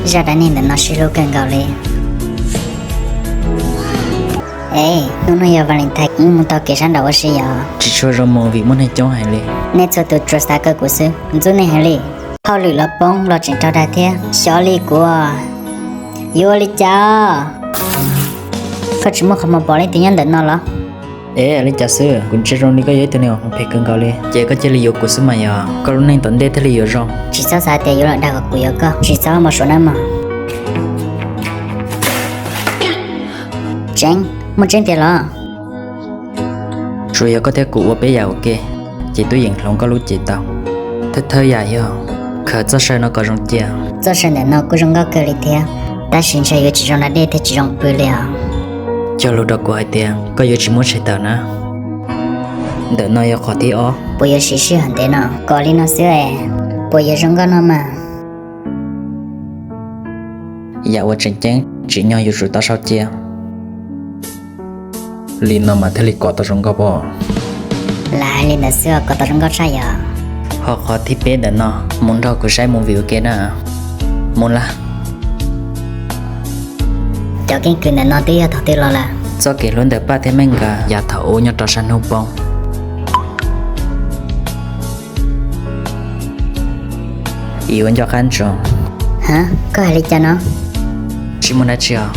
Zaj dab neeg ntawm no sib hlub kawg nkaus li. Es, hnub no yog Valentine, wb mus taug kev sab nraud ua si yom? Tsis tshua zoo mus vim muaj neeg coob heev li. Nej txhua tus tsuas xav kawg kuv xwb, ntxub nej heev li. Hauj lwm los poob los tseem raug dag thiab, xyov li kuv. Yuav ua li cas? Koj tsis muaj qhov muag pom leej twg nyob ntawm no los? Es, li cas xwb, kuv ntsia zoo li koj yog ib tug neeg uas phem kawg nkaus li, ces koj cia li yuav kuv xwb mas yog koj lub neej tom ntej thiaj li yuav zoo. Tsis txhob xav tias yuav los dag kom kuv yuav koj, tsis txhob mus suav nawb mog. Tseeb, muaj tseeb tiag los? Tsuas yog koj thiab kuv ua peb yam ua ke, ces twb yeem hloov koj lub cev tau. Thawj thawj yam yog khaws txoj saw no kom zoo cia. Txoj saw ntawm no kuj zoo nkauj kawg li thiab, tab sis ntshe yuav tsis zoo da dej thiab tsis zoo pw li os. Cog lus rau kuv hais tias koj yuav tsis muab tshem tawm na. Ntawm no yog qhov thib ob. Puas yuav siv sij hawm ntev no? Kom li no xwb es, puas yuav zoo nkauj no mas? Yam uas tseem ceeb tsim nyog yuav tsum tau sau cia. Li no mas thiaj li kov tau zoo nkauj pob. Lam hais li ntawd xwb os, kov tau zoo nkauj tshaj yom. Ho qhov thib peb ntawm no, mus nrog kuv saib movie ua ke na. Mus lawm. Cov keeb kwm ntawm no twb yog thaum twg los lawm? Txoj kev hlub ntawm Paj thiab Meej nkawd yav thaum ub nyob rau sab hnub poob. Ib ua nco qab ntsoov. Ha, koj hais li cas no? Tsis muaj dab tsi os.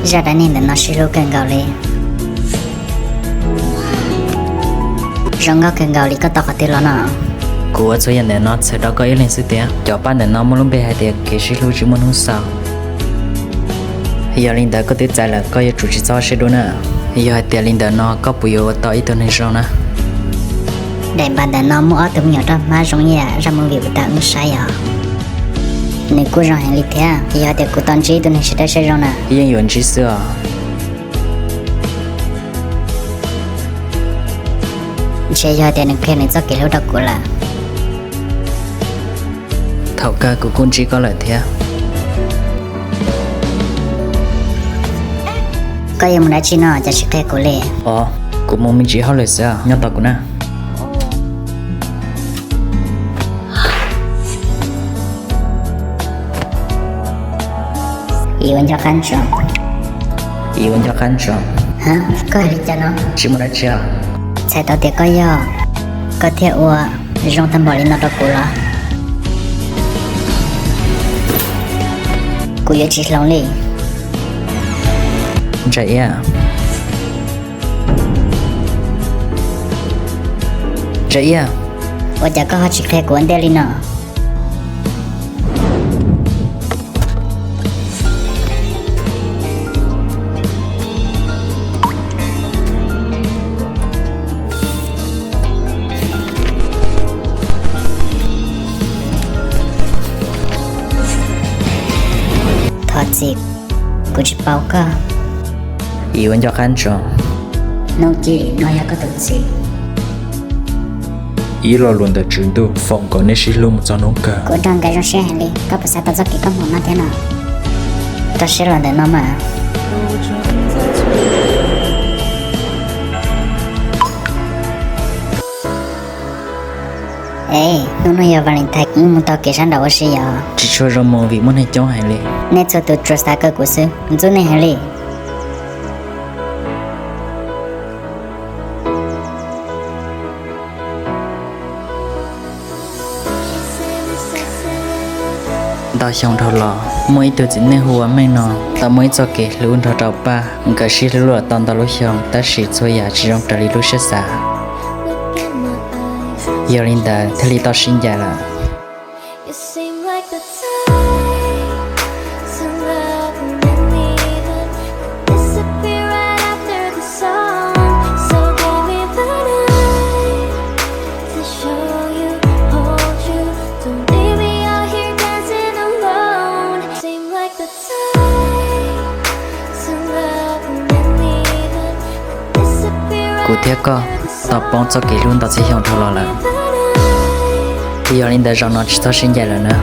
Zaj dab neeg ntawm no sib hlub kawg nkaus li. Zoo nkauj kawg nkaus li, koj tau qhov twg los no? Kuv ua txhua yam ntawm no txhawm rau koj ib leeg xwb tiag. Cov paj ntawm no muaj lub npe hais tias kev sib hlub tsis muaj hnub xaus. Yog li ntawd koj twb txais lawm, koj yuav tsum tsis txhob siab dua na. Yog hais tias li ntawm no koj puas yuav ua tau ib tug neeg zoo na? Daim npav ntawm no muaj ob tug me nyuam roj hmab zoo ib yam zaj movie kuv tau wb saib os. Nws kuj zoo heev li thiab, yog tias kuv tau ntsib ib tug neeg siab dawb siab zoo na. Yeej yuav ntsib xwb os. Ntshe yog tias nws qhia nws txoj kev hlub rau kuv lawm. Thaum kawg kuv kuj ntsib koj lawm thiab. Koj yuav mus dab tsi no cas tsis qhia kuv li? Os, kuv mus me ntsis hauj lwm xwb, nyob tos kuv na. Ib ua nco qab ntsoov. Ib ua nco qab ntsoov. Ha, koj hais li cas no? Tsis muaj dab tsi os. Txhais tau tias koj yog, koj thiaj ua zoo tag npaum li no rau kuv los? Kuv yuav tsis hloov li. Ntsa Iab. Ntsa Iab. Ua cas koj ho tsis qhia kuv ua ntej li no? Thov txim, kuv tsis paub koj. Ib ua nco qab ntsoov. Hnub Ci no yog koj tus txiv. Ib lo lus ntawm Tswv Ntuj foom kom nej sib hlub mus txog hnub kawg. Kuv nrog nkawd zoo siab heev li, koj puas xav tau txoj kev koob hmoov no thiab no? Rau siab los ntawm no mas. Es, hnub no yog Valentine, wb mus taug kev sab nraud ua si yom? Tsis tshua zoo mus vim muaj neeg coob heev li. Nej txhua tus tsuas xav kawg kuv xwb, ntxub nej heev li. Ntau xyoo dhau los, muaj ib tug txiv neej hu ua Meej no tau muaj ib txoj kev hlub nrog rau Paj. Nkawd sib hlub los tau ntau lub xyoo, tab sis txhua yam tsis zoo raws li lub siab xav. Yog li ntawd thiaj li tau sib ncaim lawm. Kuv thiab koj tau poob txoj kev hlub ntau txhiab xyoo dhau los lawm. Yog li ntawd zaum no tsis txhob sib ncaim lawm na.